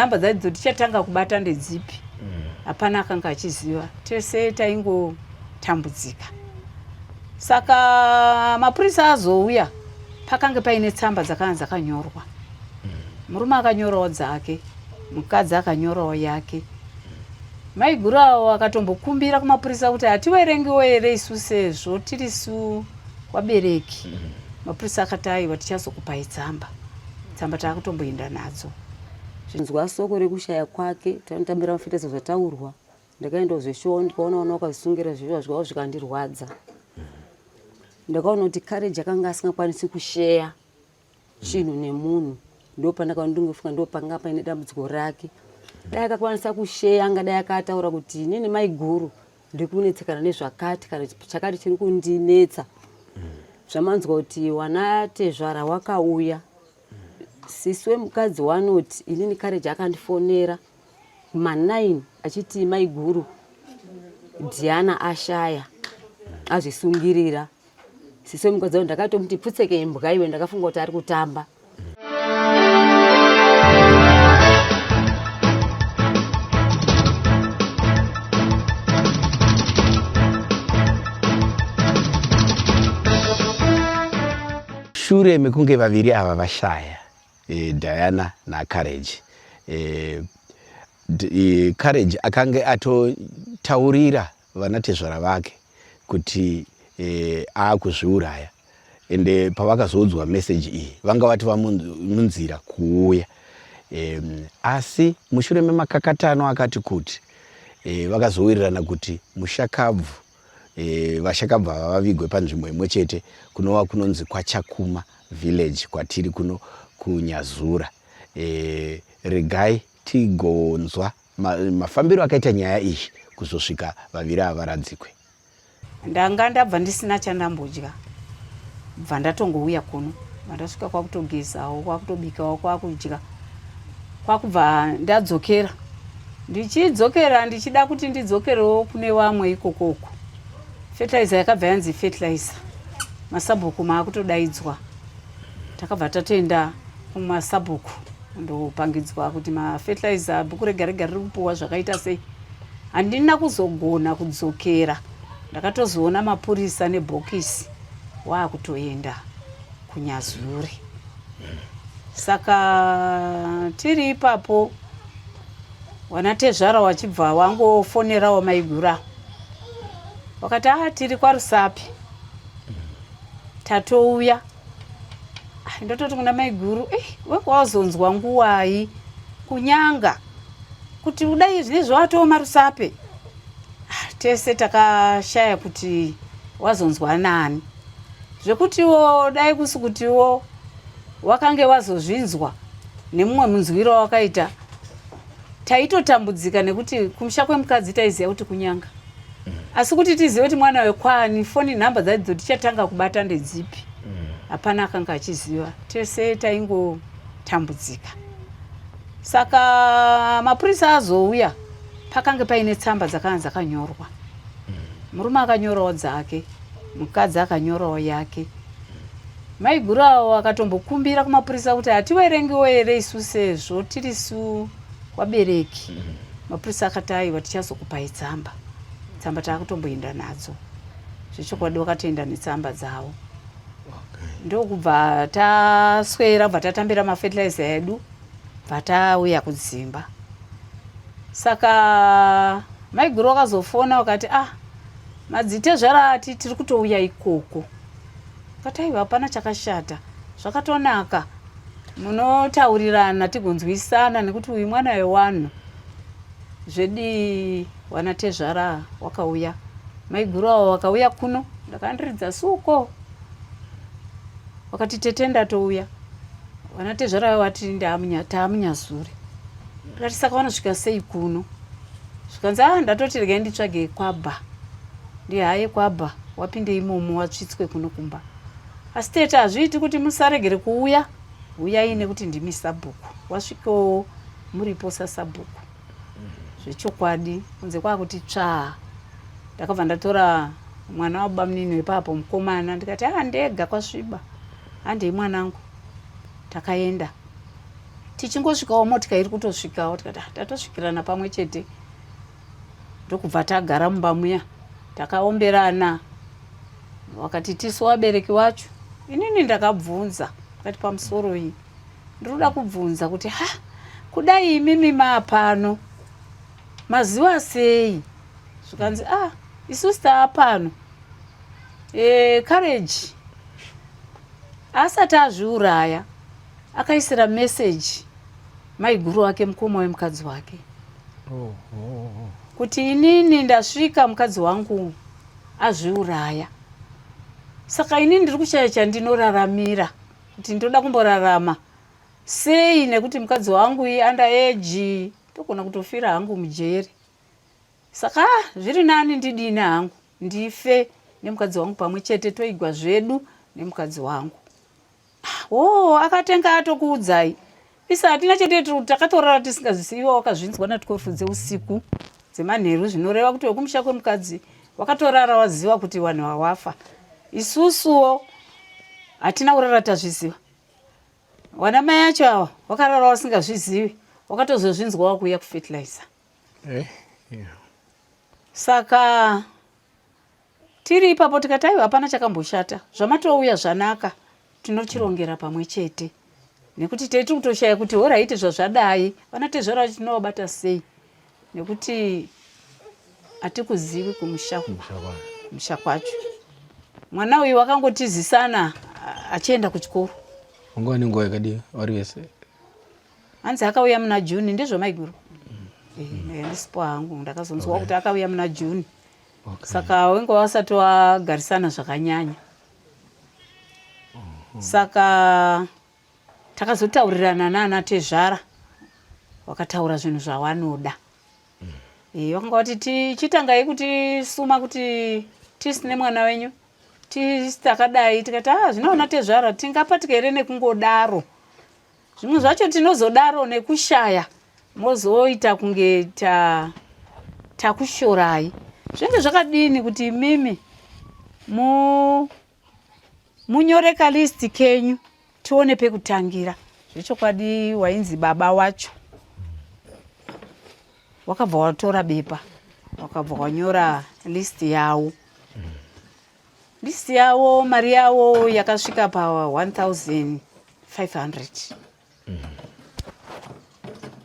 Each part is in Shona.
Nhamba dzacho tichatanga kubata ndedzipi? Hapana akanga achiziva, tese taingotambudzika. Saka mapurisa azouya, pakange paine tsamba dzakanga dzakanyorwa. Murume akanyorawo dzake, mukadzi akanyorawo yake. Maiguru avo akatombokumbira kumapurisa kuti hativerengiwo here isu sezvo tiri su wabereki. Mapurisa akati aiwa, tichazokupai tsamba. Tsamba taakutomboenda nadzo. Zvinzwa soko rekushaya kwake tanotambira mafitesa zvataurwa ndakaendawo zveshuwa ndikaona vana vakasungira zviva zvavo zvikandirwadza. Ndakaona kuti courage akanga asingakwanisi kusheya chinhu nemunhu ndopandakaona ndingofunga ndopanga paine dambudziko rake. Dai akakwanisa kusheya angadai akataura kuti inini maiguru ndiri kunetsekana nezvakati kana chakati chiri kundinetsa. Zvamanzwa kuti wana tezvara wakauya Sisi wemukadzi wanoti inini Courage akandifonera kuma9 achiti maiguru Diana ashaya azvisungirira. Sisi wemukadzi wangu ndakatomuti pfutseke imbwa iwe, ndakafunga kuti ari kutamba. Shure mekunge vaviri ava vashaya, e, Diana naCourage, e, e, Courage akange atotaurira vanatezvara vake kuti e, aakuzviuraya ende pavakazoudzwa message iyi vanga vati vamunzira kuuya e, asi mushure memakakatano akati kuti e, vakazowirirana kuti mushakabvu e, vashakabva ava vavigwe panzvimbo imwe chete kunova kunonzi kwaChakuma village kwatiri kuno kuNyazura. E, regai tigonzwa ma, mafambiro akaita nyaya iyi kuzosvika vaviri ava varadzikwe. Ndanga ndabva ndisina chandambodya bva ndatongouya kuno bva ndasvika kwakutogezawo kwakutobikawo kwakudya kwakubva ndadzokera ndichidzokera ndichida kuti ndidzokerewo kune vamwe ikokoko fertilizer yakabva yanzi fertilizer masabhuku maakutodaidzwa takabva tatoenda kumasabhuku ndopangidzwa kuti mafertilizer bhuku rega rega riri kupuwa zvakaita sei handina kuzogona kudzokera ndakatozoona mapurisa nebhokisi waakutoenda kunyazuri Saka tiri ipapo wanatezvara wachibva wangofonerawo maiguru wakati ah tiri kwaRusape tatouya. Ah, ndototi kuna maiguru eh, wanga wazonzwa nguwai kunyanga kuti udai zvinezvi watooma Rusape. Ah, tese takashaya kuti wazonzwa nani zvekutiwo dai kusi kutiwo wakange wazozvinzwa nemumwe munzwiro wawakaita taitotambudzika nekuti kumusha kwemukadzi taiziva kuti kunyanga asi kuti tizive kuti mwana wekwani foni nhamba dzadzo tichatanga kubata ndedzipi hapana akanga achiziva tese taingotambudzika saka mapurisa azouya pakange paine tsamba dzakanga dzakanyorwa murume akanyorawo dzake mukadzi akanyorawo yake Maiguru avo akatombokumbira kumapurisa kuti hativerengiwo here isu sezvo tiri su wabereki. Mapurisa akati aiwa tichazokupai tsamba. Tsamba taakutomboenda nadzo. Zvechokwadi wakatoenda netsamba dzavo. Ndokubva taswera bva tatambira mafertilizer edu bva tauya kudzimba. Saka maiguru wakazofona wakati ah madzitezvara ati tiri kutouya ikoko. But aiwa hapana chakashata zvakatonaka munotaurirana tigonzwisana nekuti uyu mwana wewanhu zvedi wana tezvara wakauya maiguru awo wakauya kuno ndakandiridza suko wakati tete ndatouya wana tezvara wati taamunyazuri ndikati saka wanosvika sei kuno zvikanzi ah ndatoti regai nditsvage kwabha Ndihaye kwabha wapinde imomo watsvitswe kuno kumba. Asi tete hazviiti kuti musaregere kuuya, huyai nekuti ndimi sabhuku. Wasvikewo muripo sasabhuku. Zvechokwadi kunze kwakuti tsvaa. Ndakabva ndatora mwana wabamunini wepapo mukomana ndikati ah ndega kwasviba. Handei mwanangu. Takaenda. Tichingosvikawo motika iri kutosvikawo tikati ah, tatosvikirana pamwe chete ndokubva tagara mumba muya takaomberana wakati tisu wabereki wacho inini ndakabvunza kati pamusoro iyi ndinoda kubvunza kuti ha kudai imimi maapano maziwa sei zvikanzi ah isusu taapano e, courage asati azviuraya akaisira message maiguru wake mukoma wemukadzi wake oh, oh, oh. kuti inini ndasvika mukadzi wangu azviuraya saka inini ndiri kushaya chandinoraramira kuti ndoda kumborarama sei nekuti mukadzi wangu iyi under age ndogona kutofira hangu mujeri saka ah, zviri nani ndidini hangu ndife nemukadzi wangu pamwe chete toigwa zvedu nemukadzi wangu Oh, akatenga atokuudzai. Isa hatina chete takatorara tisingazvisi iwe wakazvinzwa na 12 dzeusiku dzemanheru zvinoreva kuti wekumusha kwemukadzi wakatorara waziva kuti vanhu hawafa. Isusuwo hatina kurara tazviziva. Wana mai acho awa wakarara wasingazvizivi wakatozozvinzwa wakuuya kufertilizer. Eh, yeah. Saka Tiri ipapo tikati aiwa hapana chakamboshata zvamatouya zvanaka tinochirongera pamwe chete nekuti tei tiri kutoshaya kuti horaiti zvazvadai vana tezvara vacho tinovabata sei nekuti hatikuzivi kumusha kumusha kwacho mwana uyu wakangotizisana achienda kuchikoro unguva nenguva yakadii vari vese hanzi akauya muna june ndizvo maiguru mm. eh, ndisipo hangu ndakazonzwa okay. kuti akauya muna june okay. Saka wenge wasati wagarisana zvakanyanya uh -huh. Saka takazotaurirana nana tezvara wakataura zvinhu zvawanoda mm. E, wakanga wati tichitangai kuti suma kuti tisi nemwana wenyu tisi takadai tikati ah zvinoona tezvara tingapatika here nekungodaro Zvimwe zvacho tinozodaro nekushaya mozoita kunge ta takushorai. Zvinenge zvakadini kuti imimi mu munyore kalist kenyu tione pekutangira. Zvechokwadi wainzi baba wacho wakabva watora bepa wakabva wanyora list yawo. List yavo mari yavo yakasvika pa 1500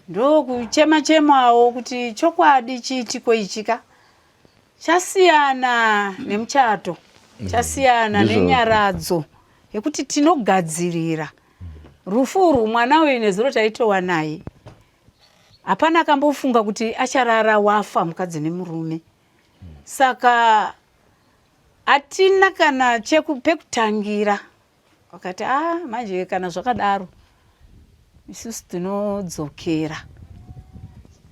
ndokuchema chemawo kuti chokwadi chiitiko ichi ka chasiyana nemuchato chasiyana nenyaradzo yekuti tinogadzirira rufu urwu mwana uyu nezuro taitowa naye hapana akambofunga kuti acharara wafa mukadzi nemurume saka hatina kana pekutangira vakati a ah, manje kana zvakadaro isusu tinodzokera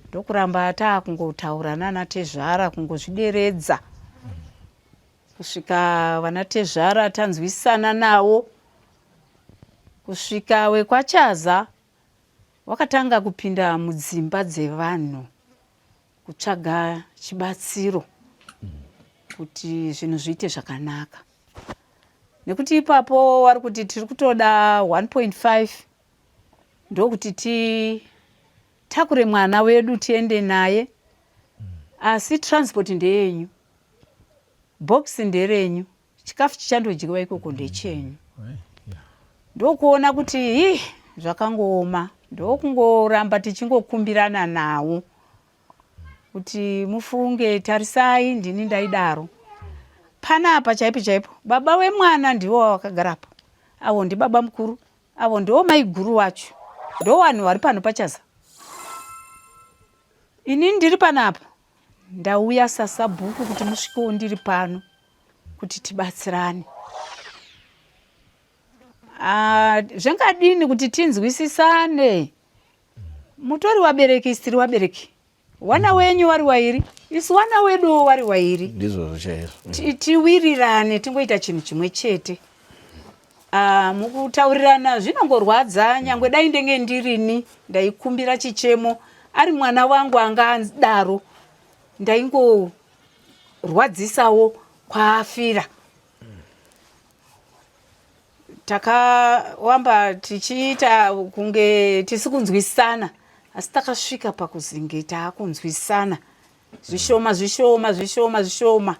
ndokuramba taakungotaura nana tezvara kungozvideredza kusvika vana tezvara tanzwisana nawo kusvika wekwachaza wakatanga kupinda mudzimba dzevanhu kutsvaga chibatsiro kuti zvinhu zviite zvakanaka nekuti ipapo wari kuti tiri kutoda 1.5 ndokuti titakure mwana wedu tiende naye asi transport ndeyenyu box nderenyu chikafu chichandodyiwa ikoko ndechenyu ndokuona kuti hi zvakangooma ndokungoramba tichingokumbirana nawo kuti mufunge tarisai ndini ndaidaro panapa chaipo chaipo baba wemwana ndiwo wakagarapo avo ndibaba mukuru avo ndiwo maiguru wacho ndo vanhu vari pano pachaza ini ndiri panapa ndauya sasabhuku kuti musvikewo ndiri pano kuti tibatsirane ah, zvingadini kuti tinzwisisane mutori wabereki isi tiri wabereki wana wenyu wari wairi isu wana weduwo wari wairi ndizvozvo chaizvo tiwirirane tingoita chinhu chimwe chete Ah, mukutaurirana zvinongorwadza nyangwe dai ndenge ndirini ndaikumbira chichemo ari mwana wangu anga adaro ndaingorwadzisawo kwaafira. Takawamba tichiita kunge tisi kunzwisana, asi takasvika pakuzinge taakunzwisana zvishoma zvishoma zvishoma zvishoma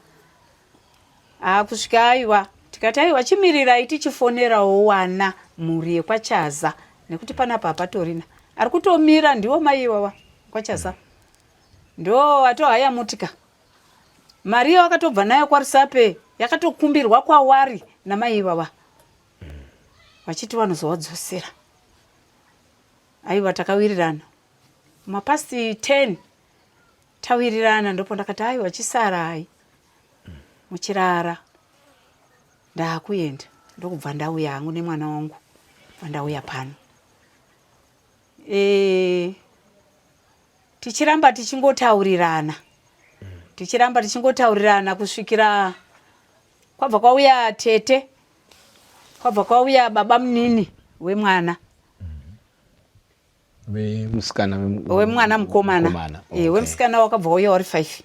kusvika aiwa tikati aiwa chimirirai tichifonerawo wana mhuri yekwaChaza nekuti panapa hapatorina ari kutomira ndiwo mai iwawa kwaChaza ndo atohaya motika. Mari yawakatobva nayo kwaRusape yakatokumbirwa kwawari namai ivava vachiti vanozowadzosera. Aiwa takawirirana mapast 10 tawirirana, ndipo ndakati aiwa chisarai muchirara ndakuenda, ndokubva ndauya hangu nemwana wangu, bva ndauya pano e, tichiramba tichingotaurirana tichiramba tichingotaurirana kusvikira kwabva kwauya tete, kwabva kwauya baba munini wemwana. Wemusikana? Wemwana mukomana. Okay. Wemusikana wakabva wauya wari 5,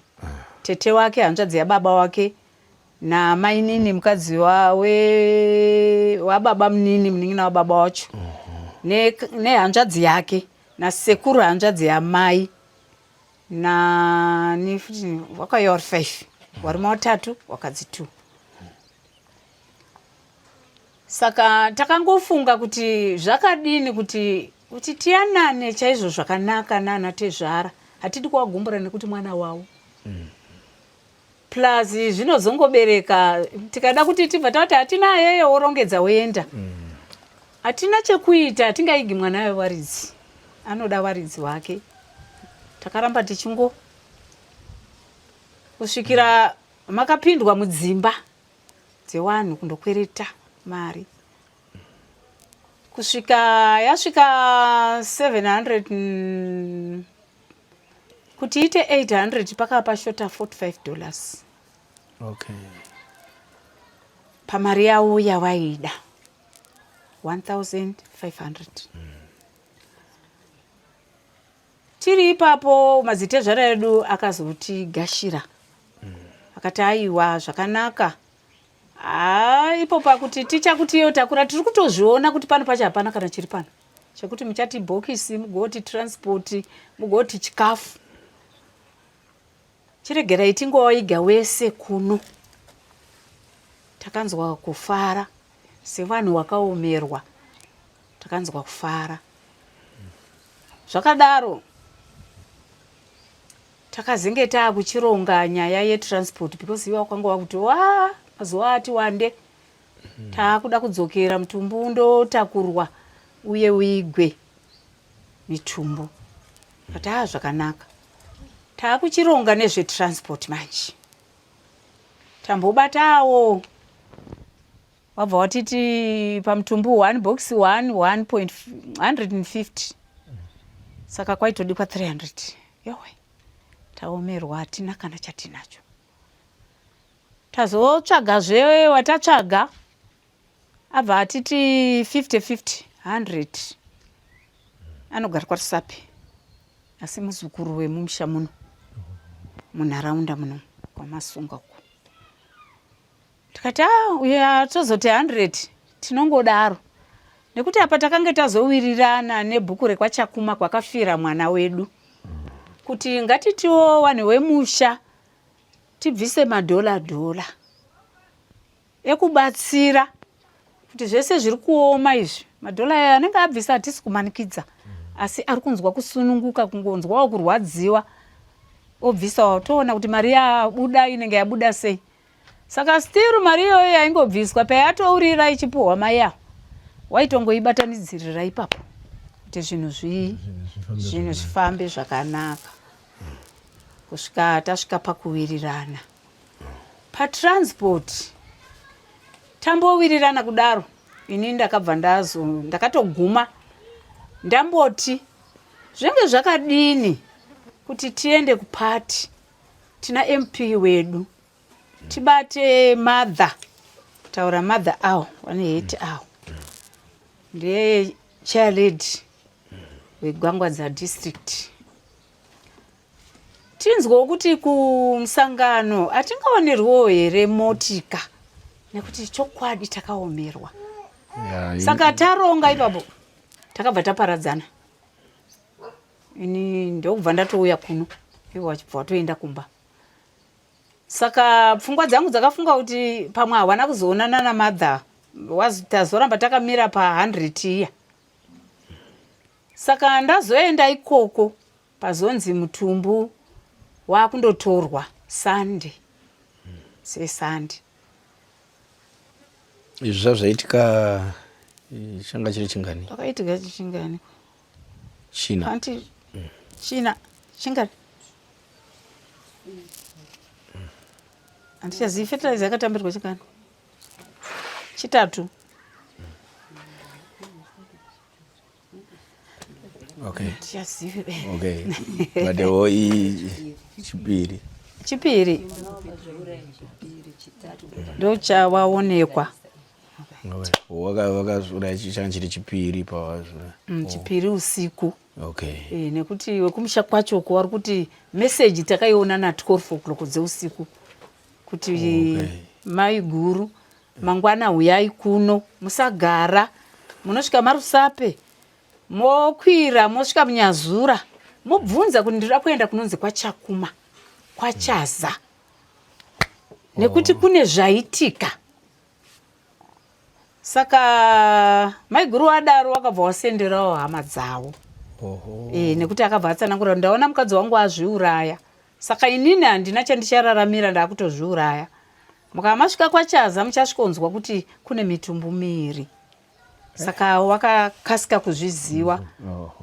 tete wake, hanzvadzi yababa wake, namainini mukadzi wababa munini, munin'ina wababa wacho, nehanzvadzi yake, nasekuru hanzvadzi yamai, nani futi. Wakauya wari 5, varume watatu, wakadzi 2. Saka takangofunga kuti zvakadini kuti tiyanane chaizvo zvakanaka nana tezvara. Hatidi kuvagumbura nekuti mwana wavo plus zvinozongobereka tikada kuti tibva tati hatina yeye worongedza woenda. Hatina chekuita, hatingaigi mwana wevaridzi, anoda varidzi wake. Takaramba tichingo kusvikira makapindwa mudzimba dzevanhu kundokwereta mari kusvika yasvika 700 kuti ite 800, pakava pashota $45. Pamari yavo yavaida 1500. Tiri ipapo madzitezvara edu akazotigashira, akati aiwa zvakanaka. Haa, ipo pakuti tichakuti iyo takura tiri kutozviona kuti pano pacho hapana kana chiri pano chekuti muchati bhokisi, mugoti transport, mugoti chikafu. Chiregerai tingoiga wese kuno. Takanzwa kufara sevanhu wakaomerwa, takanzwa kufara. Zvakadaro takazenge taakuchironga nyaya yetransport because iwa kwanga wakuti wa mazuva ati wande taakuda kudzokera, mutumbu undotakurwa uye uigwe mitumbu. Kati aa zvakanaka, taakuchironga nezvetransport manje. Tambobatawo wabva watiti pamutumbu 1 box 1 1.150, saka kwaitodikwa 300. Yowe, taomerwa, hatina kana chatinacho. Tazotsvagazve watatsvaga abva atiti 50 50 100. Anogara kwaRusape asi muzukuru wemumusha muno munharaunda muno kwaMasunga uko. Tikati a uyo tozoti 100 tinongodaro nekuti apa takange tazowirirana nebhuku rekwaChakuma kwakafira mwana wedu kuti ngatitiwo vanhu wemusha tibvise madhola dhola ekubatsira kuti zvese zviri kuoma izvi. Madhola aya anenge abvisa hatisi kumanikidza, asi ari kunzwa kusununguka kungonzwawo kurwadziwa obvisawo, toona kuti mari yabuda inenge yabuda sei. Saka still mari iyoyo yaingobviswa payatourira ichipuhwa mai avo, waitongoibatanidzirira ipapo kuti zvinhu zvifambe zvakanaka kusvika tasvika pakuwirirana patransport. Tambowirirana kudaro, ini ndakabva ndazo ndakatoguma ndamboti zvinge zvakadini kuti tiende kupati tina MP wedu, tibate mother, taura mother awo vane heti awo, ndiye chairlady weGwangwadza District, tinzwawo kuti kumusangano hatingaonerwewo here motika nekuti chokwadi takaomerwa. Saka taronga ipapo takabva taparadzana, ini ndokubva ndatouya kuno, ivo vachibva vatoenda kumba. Saka pfungwa dzangu dzakafunga kuti pamwe hawana kuzoonana namadha, tazoramba takamira pa100 iya. Saka ndazoenda ikoko pazonzi mutumbu wakundotorwa Sunday, sesande. Izvi zvazvaitika changa chiri chingani? Pakaitika chingani? China. Anti china chingani? Handichazivi. Fertilizer yakatambirwa chingani? Chitatu. Okay. Handichazivi be. Okay. But wo chipiri. Chipiri ndochawaonekwa. Wakazura changa chiri chipiri pawazura. Chipiri usiku. Okay. E, nekuti wekumusha kwacho ko vari kuti meseji takaiona na 12 o'clock dzeusiku kuti mai guru, mangwana huyai kuno, musagara, munosvika maRusape, mokwira mosvika muNyazura, mobvunza kuti ndinoda kuenda kunonzi kwaChakuma kwaChaza, nekuti kune zvaitika. Saka maiguru wadaro wakabva wasenderawo hama dzavo. E, nekuti akabva atsanangura kuti ndaona mukadzi wangu azviuraya, saka inini handina chandichararamira, ndaakutozviuraya. Mukava masvika kwaChaza muchasvikonzwa kuti kune mitumbu miiri. Saka wakakasika kuzviziva,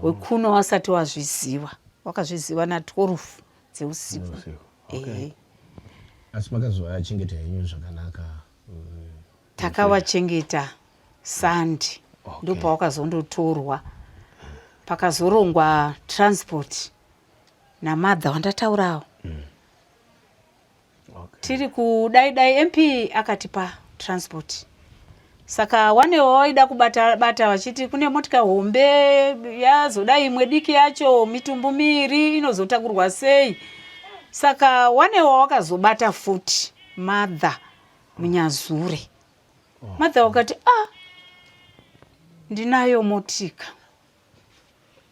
wekuno wasati wazviziva, wakazviziva na12 dzeusiku. Okay. Asi makazovachengeta henyu zvakanaka? Takavachengeta Sandi. Ndopawakazondotorwa, pakazorongwa transport namadha wandataurawo. Tiri kudai dai MP akatipa transport. Saka wanewo waida kubata bata vachiti kune motika hombe yazodai, imwe diki yacho, mitumbu miiri inozotakurwa sei? Saka wanewo wakazobata futi madha muNyazure. Madha wakati, "Ah, ndinayo motika."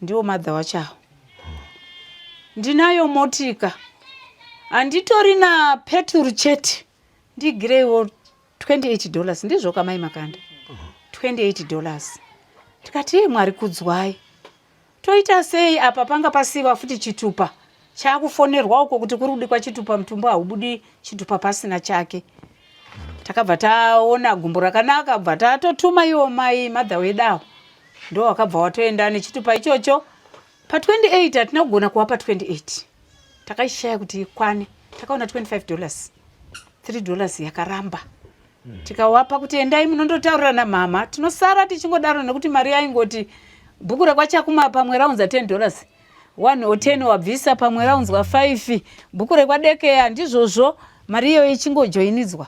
Ndiwo madha wachawo, "Ndinayo motika, handitori na peturu chete, ndigireiwo $28." Ndizvo kamai Makanda? $28. Tikati, "Ii, Mwari kudzwai, toita sei apa?" Panga pasiwa futi chitupa, chaakufonerwa uko kuti kuri kudikwa chitupa, mutumbu haubudi chitupa pasina chake. Takabva taona gumbo rakanaka, bva tatotuma iwo mai madha wedawo, ndo wakabva watoenda nechitupa ichocho pa28. Hatina kugona kuwapa 28, takaishaya kuti ikwane. Takaona $25, $3 yakaramba. Tikawapa kuti endai munondotaurira namama, tinosara tichingodaro, nekuti mari yaingoti bhuku rekwaChakuma pamwe raunza $10, 1 or 10 wabvisa, pamwe raunzwa 5 bhuku rekwaDekeya, ndizvozvo, mari iyoyo ichingojoinidzwa.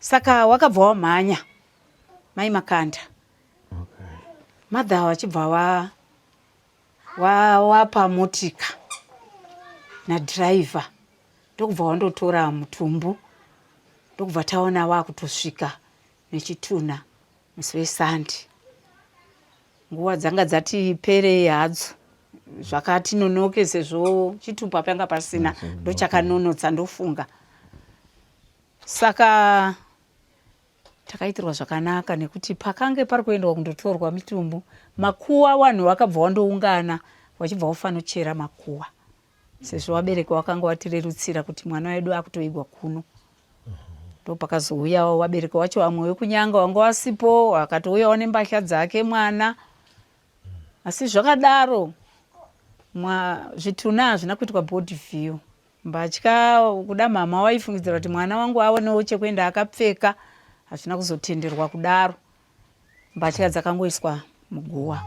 Saka wakabva wamhanya mai Makanda, madha vachibva wapa motika nadhiraivha, ndokubva wandotora mutumbu, ndokubva taona wakutosvika nechitunha musi weSande. Nguva dzanga dzati perei hadzo, zvakati nonoke sezvo chitupa panga pasina, ndochakanonotsa ndofunga. Saka takaitirwa zvakanaka nekuti pakange pari kuendwa kundotorwa mitumbu, makuwa, vanhu vakabva wandoungana vachibva wafanochera makuwa, sezvo vabereki vakanga vatirerutsira kuti mwana wedu akutoigwa kuno. Ndopakazouyawo vabereki vacho, vamwe vekunyanga vanga vasipo, akatouyawo nembatya dzake mwana. Asi zvakadaro zvitunha hazvina kuitwa body view. Mbatya kuda mama waifungidzira kuti mwana wangu aonewo chekuenda akapfeka, hazvina kuzotenderwa kudaro. Mbatya dzakangoiswa muguwa,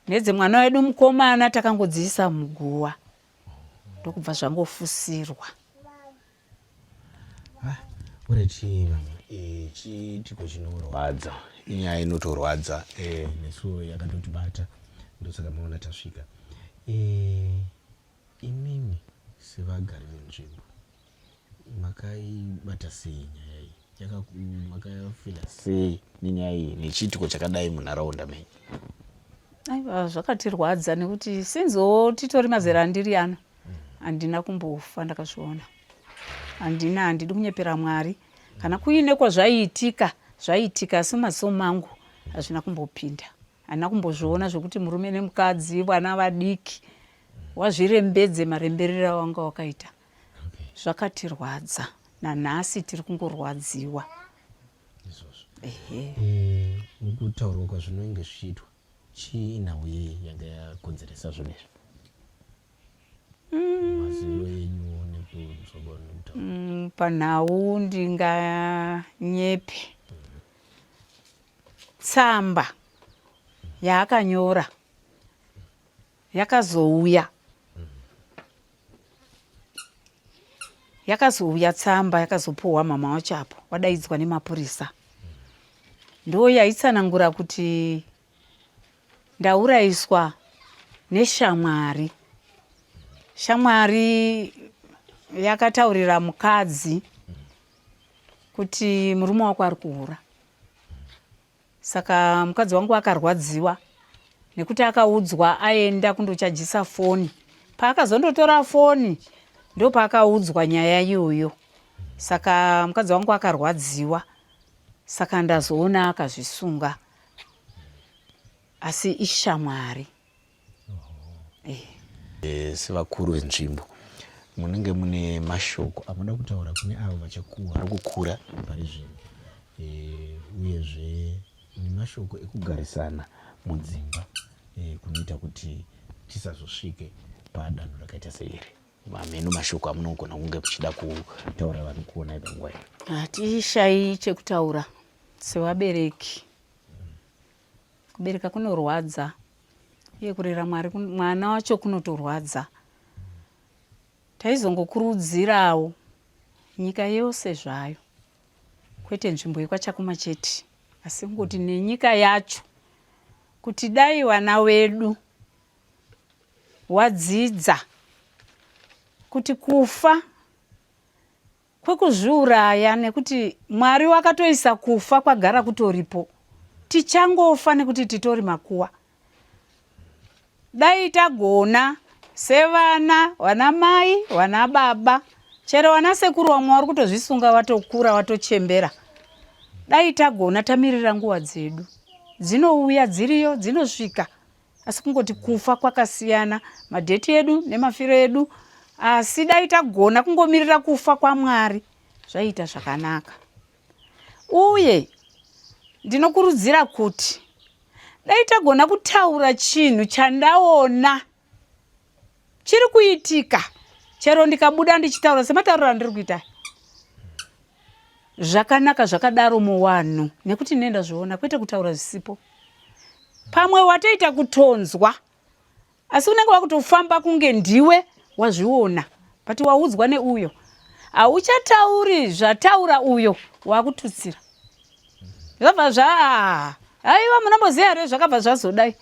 nedzemwana wedu mukomana takangodziisa muguwa, ndokubva zvangofusirwa. Alright mama, chiitiko chinorwadza, inyaya inotorwadza, nesuwo yakatotibata, ndosaka maona tasvika. Imimi sevagari venzvimbo makaibata sei nyaya iyi? Makafila sei nenyaya iyi nechiitiko chakadai munharaunda menyu? Aiwa, zvakatirwadza nekuti sinzowo titori mazera andiri ano, handina kumbofa ndakazviona. Handina, handidi kunyepera Mwari. Kana kuine kwazvaiitika, zvaiitika, asi mumaziso mangu hazvina kumbopinda. Handina kumbozviona zvekuti murume nemukadzi, vana vadiki, wazvirembedze maremberero awanga wakaita. Zvakatirwadza, nanhasi tiri kungorwadziwa. Izvozvo. Ehe. Eh, mukutaurwa kwazvinenge zvichiitwa, chii inhau yei yanga yakonzeresa zvinhu izvi? Maziviro enyu nekunzwa kwamunotaura. Panhau ndinganyepe. Tsamba yaakanyora yakazouya yakazouya tsamba yakazopuhwa mama wacho apo wadaidzwa nemapurisa, ndo yaitsanangura kuti ndauraiswa neshamwari. Shamwari yakataurira mukadzi kuti murume wako ari kuhura. Saka mukadzi wangu akarwadziwa nekuti akaudzwa aenda kundochajisa foni. Paakazondotora foni ndopaakaudzwa nyaya iyoyo. Saka mukadzi wangu akarwadziwa, saka ndazoona akazvisunga, asi ishamwari. Eh, sevakuru venzvimbo munenge mune mashoko amuda kutaura kune avo vari kukura pari zvino, uyezve nemashoko ekugarisana mudzimba kunoita kuti tisazosvike padanho rakaita seiri. Hameno mashoko amunogona kunge muchida kutaura vari kuonai panguva ino. Hatishayi chekutaura sevabereki. Kubereka kunorwadza uye kurera mwari mwana wacho kunotorwadza. Taizongokurudzirawo nyika yose zvayo, kwete nzvimbo yekwaChakuma chete, asi kungoti nenyika yacho, kuti dai vana vedu wadzidza kuti kufa kwekuzviuraya, nekuti Mwari wakatoisa kufa kwagara kutoripo, tichangofa nekuti titori makuwa. Dai tagona sevana, vana mai, vana baba, chero vana sekuru, vamwe vari kutozvisunga vatokura, vatochembera, dai tagona tamirira nguva dzedu dzinouya, dziriyo, dzinosvika. Asi kungoti kufa kwakasiyana, madheti edu nemafiro edu, asi dai tagona kungomirira kufa kwaMwari, zvaiita zvakanaka. Uye ndinokurudzira kuti dai tagona kutaura chinhu chandaona chiri kuitika, chero ndikabuda ndichitaura sematauriro andiri kuita, zvakanaka zvakadaro muwanhu, nekuti ndine ndazviona, kwete kutaura zvisipo. Pamwe watoita kutonzwa, asi unenge wakutofamba kunge ndiwe wazviona, but waudzwa neuyo. Hauchatauri zvataura uyo, wakututsira, zvabva zva aiwa, munomboziva here, zvakabva zvazodai,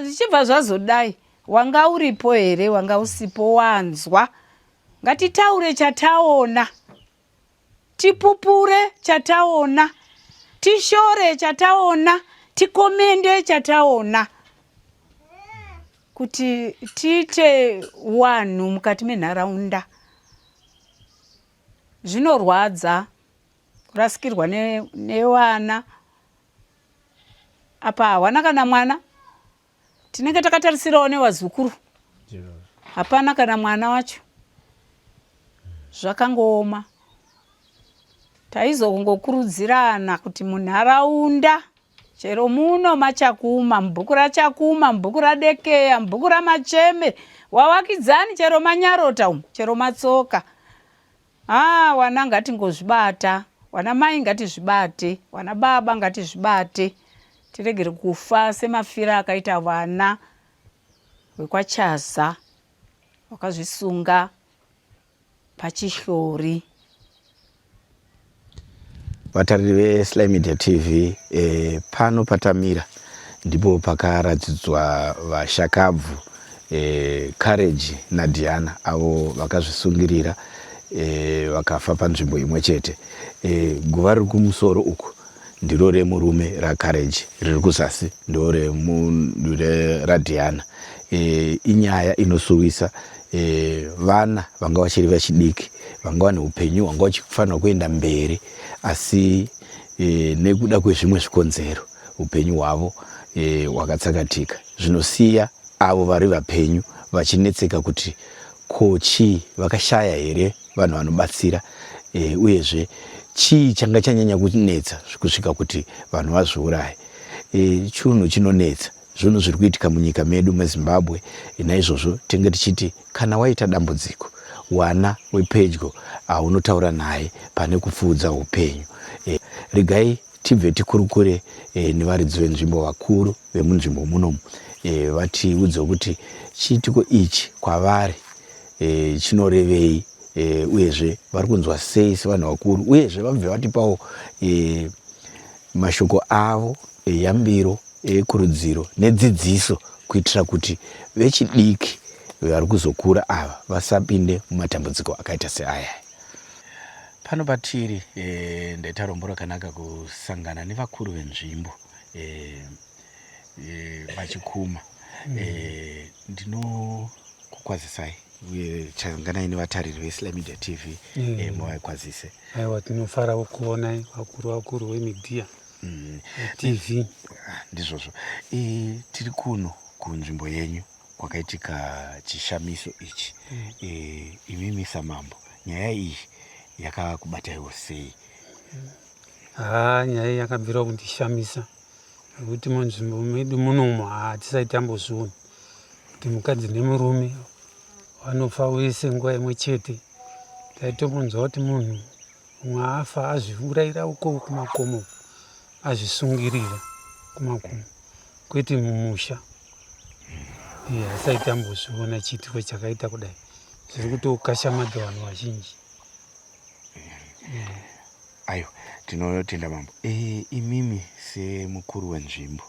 zvichibva zvazodai. Wanga uripo here? Wanga usipo? Wanzwa? Ngatitaure chataona, tipupure chataona, tishore chataona, tikomende chataona, kuti tiite wanhu mukati menharaunda. Zvinorwadza kurasikirwa nevana ne apa hawana kana mwana. Tinenge takatarisirawo nevazukuru, hapana kana mwana wacho. Zvakangooma. Taizongokurudzirana kuti munharaunda, chero muno maChakuma, mubhuku raChakuma, mubhuku raDekeya, mubhuku raMacheme, wawakidzani, chero maNyarota umu, chero Matsoka, haa, wana ngatingozvibata, wana mai ngatizvibate, wana baba ngatizvibate, tiregere kufa semafira akaita vana vekwaChaza wakazvisunga pachihlori. Vatariri veSly Media TV, pano patamira ndipo pakaratidzwa vashakabvu Courage naDiana avo vakazvisungirira. e, vakafa panzvimbo imwe chete. E, guva riri kumusoro uku ndiro remurume raCourage, riri kuzasi ndo raDiana. E, inyaya inosuwisa e, vana vanga vachiri vachidiki vanga vane upenyu hwanga vachifanirwa kuenda mberi asi e, nekuda kwezvimwe zvikonzero upenyu hwavo e, hwakatsakatika zvinosiya avo vari vapenyu vachinetseka kuti ko chii vakashaya here vanhu vanobatsira e, uyezve chii changa chanyanya kunetsa kusvika kuti vanhu vazviuraye e, chunhu chinonetsa zvinhu zviri kuitika munyika medu meZimbabwe. Naizvozvo tenge tichiti kana waita dambudziko wana wepedyo aunotaura naye pane kupfuudza upenyu. E, regai tibve tikurukure e, nevaridzi venzvimbo vakuru vemunzvimbo munomu e, vatiudze kuti chiitiko ichi kwavari e, chinorevei e, uyezve vari kunzwa sei sevanhu vakuru uyezve vabve vatipawo e, mashoko avo eyambiro ekurudziro nedzidziso kuitira kuti vechidiki vari kuzokura ava vasapinde mumatambudziko akaita seaya. Pano patiri e, ndaita rombo rakanaka kusangana nevakuru venzvimbo e, e, vachikuma mm. E, ndinokukwazisai uye changanai nevatariri veSly Media TV mm. E, muvakwazise. Aiwa, tinofara kukuonai vakuru vakuru vemidhiya mm. TV. Ah, ndizvozvo e, tiri kuno kunzvimbo yenyu kwakaitika chishamiso ichi mm. E, imimi samambo nyaya iyi yakakubataiwo sei? Haa, nyaya iyi yakabvira kundishamisa nekuti munzvimbo medu munomu hatisati tambozviona kuti mukadzi nemurume vanofa wese nguva imwe chete. Taitombonzwa kuti munhu umwe afa azviurayira uko kumakomo, azvisungirira kumakomo, kwete mumusha. Hatisati tambozviona chiitiko chakaita kudai, zviri kutokashamadza vanhu vazhinji. Aiwa, tinotenda mambo. E, imimi semukuru wenzvimbo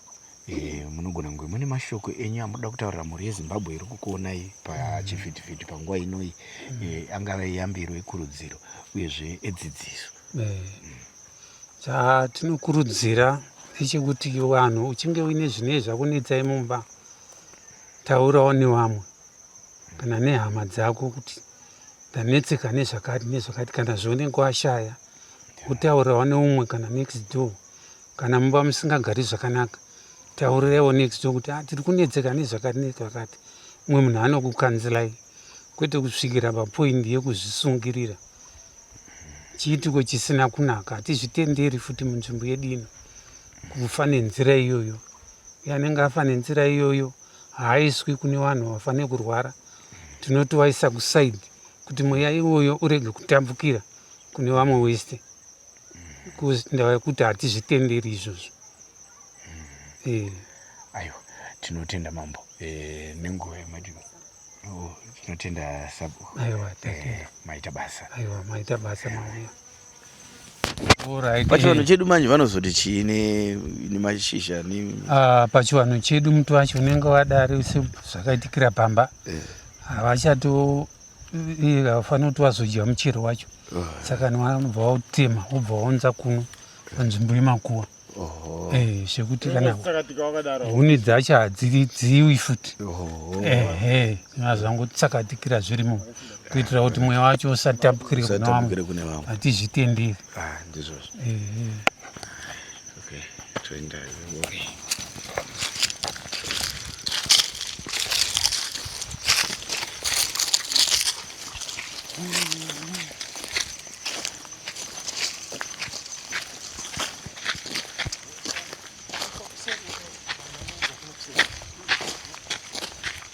e, munogona kunge mune mashoko enyu amunoda kutaurira mhuri yeZimbabwe iri kukuonai pachivhitivhiti panguva inoyi e, angave yambiro ekurudziro uyezve edzidziso. Chatinokurudzira ndechekuti vanhu uchinge uine zvinee zvakunetsai mumba, taurawo nevamwe kana nehama dzako kuti ndanetseka nezvakati nezvakati, kana zvaunenge washaya wotaurawo neumwe kana next door. Kana mumba musingagari zvakanaka, taurirewo next door kuti ah, tiri kunetseka nezvakati nezvakati. Umwe munhu anokukanzilai, kwete kusvikira papoindi yekuzvisungirira. Chiitiko chisina kunaka, hatizvitenderi futi munzvimbo yedu ino kufa nenzira iyoyo. Uye anenge afa nenzira iyoyo haaiswi kune vanhu vafa nekurwara, tinotovaisa kusaidi kuti mweya iwoyo urege kutambukira kune vamwe wese, ndava yekuti hatizvitenderi izvozvo. Mm. Aiwa, tinotenda mambo e, nenguva yamati. Oh, tinotenda sabu. Aiwa, tatenda. Maita basa. Aiwa, maita basa mauya. Pachivanhu chedu manje vanozoti chii nemashizha? Ah, pachivanhu chedu muti wacho unenge wadari sezvakaitikira pamba eh. Havachato havafaniri kuti vazodya muchero wacho oh. Saka vanobva vautema wobva waunza kuno panzvimbo yemakuwa. Eh, zvekuti kana huni dzacho hadzidziwi futi, ehe, zvangotitsakatikira zvirimo kuitira kuti mweya wacho usatapukire kune vamwe. Hatizvitenderi. Ah, ndizvozvo. Okay, toenda. Okay.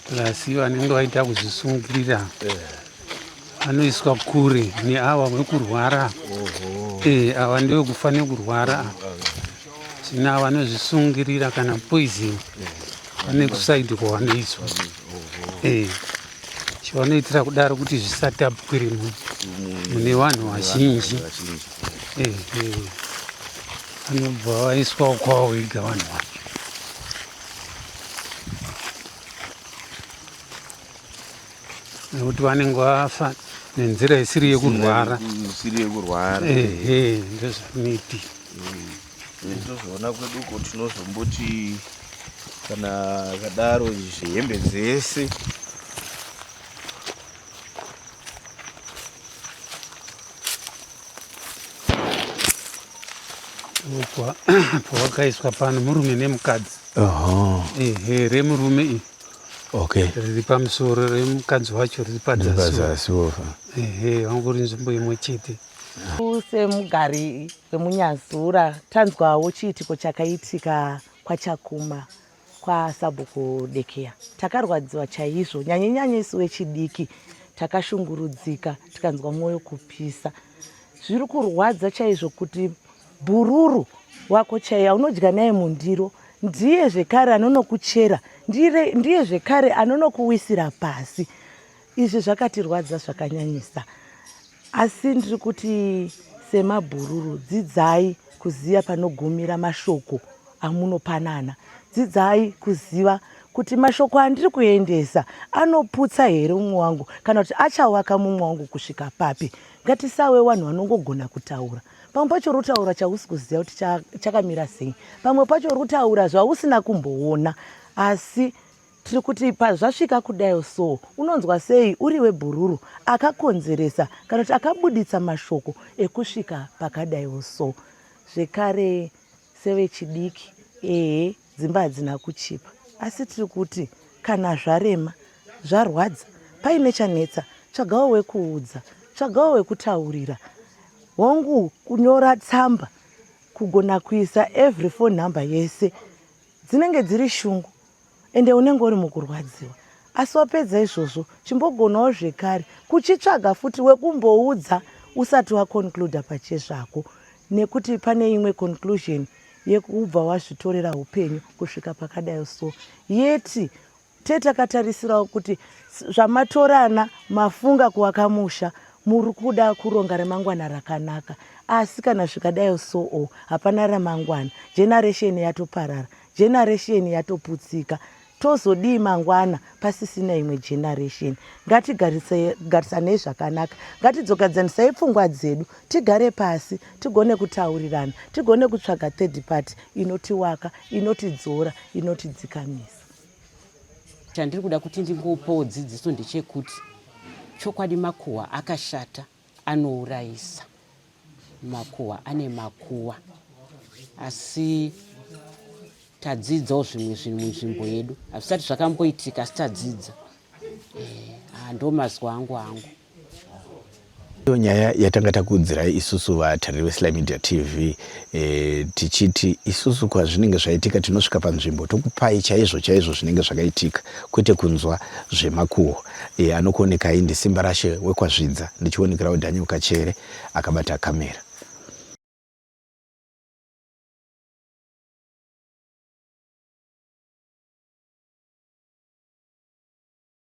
Plus vanenge vaita kuzvisungirira vanoiswa kure neava vekurwara. Ava ndevekufa nekurwara, zvino ava vanozvisungirira kana poison vane kusaidi kwavanoiswa. Chavanoitira kudaro kuti zvisatapukire mune vanhu vazhinji. Vanobva vaiswawo kwavo vega vanhu vacho. Nekuti vanenge vafa nenzira isiri yekurwara. Isiri yekurwara. Ehe, ndozvinoitika. Tinozoona kwedu uko tinozomboti kana akadaro zvehembe dzese pawakaiswa pano murume nemukadzi. Ehe, remurume iri. Okay. Riri pamusoro remukadzi wacho riri padzasi. Ehe, vangori nzvimbo imwe chete. Semugari wemuNyazura tanzwawo chiitiko chakaitika kwaChakuma kwaSabhuku Dekeya. Takarwadziwa chaizvo, nyanye nyanye isu vechidiki takashungurudzika tikanzwa mwoyo kupisa. Zviri kurwadza chaizvo kuti bhururu wako chaiye aunodya naye mundiro ndiye zvekare anonokuchera, ndiye zvekare anonokuwisira pasi. Izvi zvakatirwadza zvakanyanyisa. Asi ndiri kuti semabhururu dzidzai kuziva panogumira mashoko amunopanana. Dzidzai kuziva kuti mashoko andiri kuendesa anoputsa here umwe wangu kana kuti achawaka mumwe wangu kusvika papi. Ngatisawe vanhu vanongogona kutaura. Pamwe pacho uri kutaura chausi kuziva kuti chakamira sei. Pamwe pacho uri kutaura zvausina kumboona. Asi Tiri kuti pazvasvika kudai so unonzwa sei uriwe bhururu akakonzeresa kana kuti akabuditsa mashoko ekusvika pakadaiwo so. Zvekare sevechidiki ehe dzimba hadzina kuchipa asi tiri kuti kana zvarema zvarwadza paine chanetsa tsvagawo wekuudza tsvagawo wekutaurira hongu kunyora tsamba kugona kuisa every phone number yese dzinenge dziri shungu ende unenge uri mukurwadziwa asi wapedza izvozvo chimbogonawo zvekare kuchitsvaga futi wekumboudza usati waconcluda pachezvako nekuti pane imwe conclusion yekubva wazvitorera upenyu kusvika pakadai so yeti te takatarisirawo kuti zvamatorana mafunga kuvaka musha muri kuda kuronga remangwana rakanaka asi kana zvikadai soo hapana ramangwana generation yatoparara Generation yatoputsika tozodii mangwana pasisina imwe generation. Ngatigarisanei zvakanaka, ngatidzogadzanisai pfungwa dzedu, tigare pasi tigone kutaurirana, tigone kutsvaga third party inotiwaka, inotidzora, inotidzikamisa. Chandiri kuda kuti ndingopawo dzidziso ndechekuti chokwadi makuhwa akashata anourayisa. Makuhwa ane makuva asi tadzidzawo zvimwe zvinhu munzvimbo yedu hazvisati zvakamboitika asi tadzidza eh, ah, ndo mazwi angu angu Iyo nyaya yatanga takuudzirai isusu vatariri veSly Media TV e, tichiti isusu kwazvinenge zvaitika tinosvika panzvimbo tokupai chaizvo chaizvo zvinenge zvakaitika kwete kunzwa zvemakuhwa. E, anokuonekai ndiSimbarashe wekwaZvidza ndichionekerawo Daniel Kachere akabata kamera.